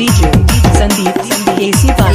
DJ Sandeep KC Para.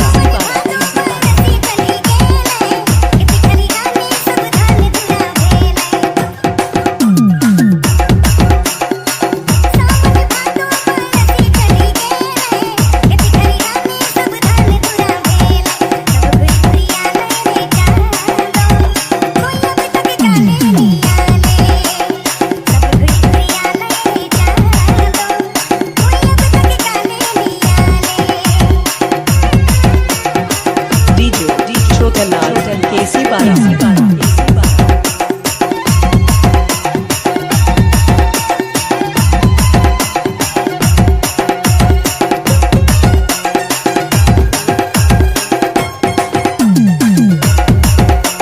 DJ Chotelal KC Para.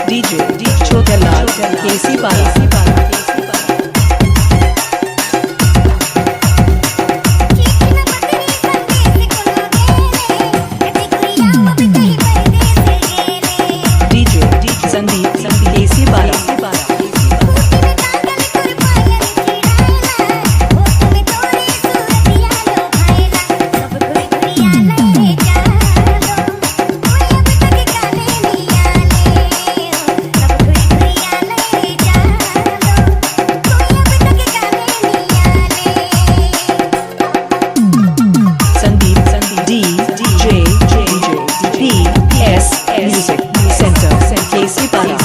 DJ Chotelal KC Para. DJ Sandeep KC Para. Sandeep D J J P S Music Center KC Para.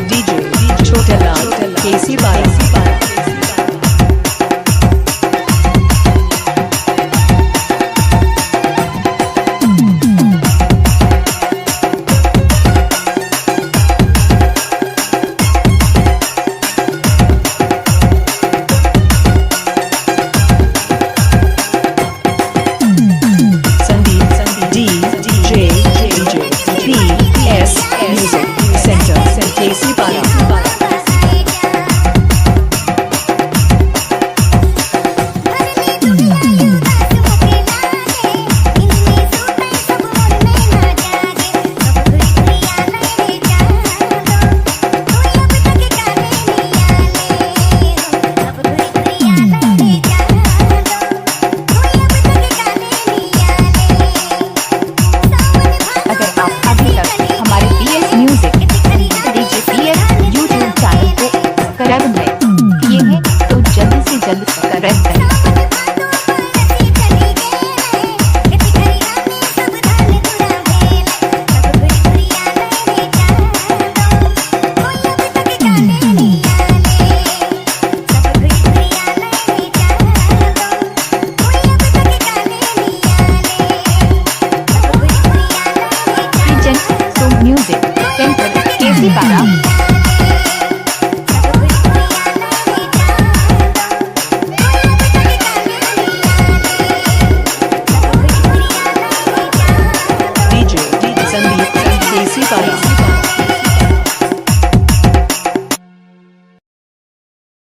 DJ Chotelal KC Para. Sandeep D J J P S Music Center KC Para. अगर आप अभी तक हमारे PS music DJ PS YouTube channel को सब्सक्राइब नहीं किए हैं तो जल्द से जल्द सब्सक्राइब करें। Present Song Music Center KC Para.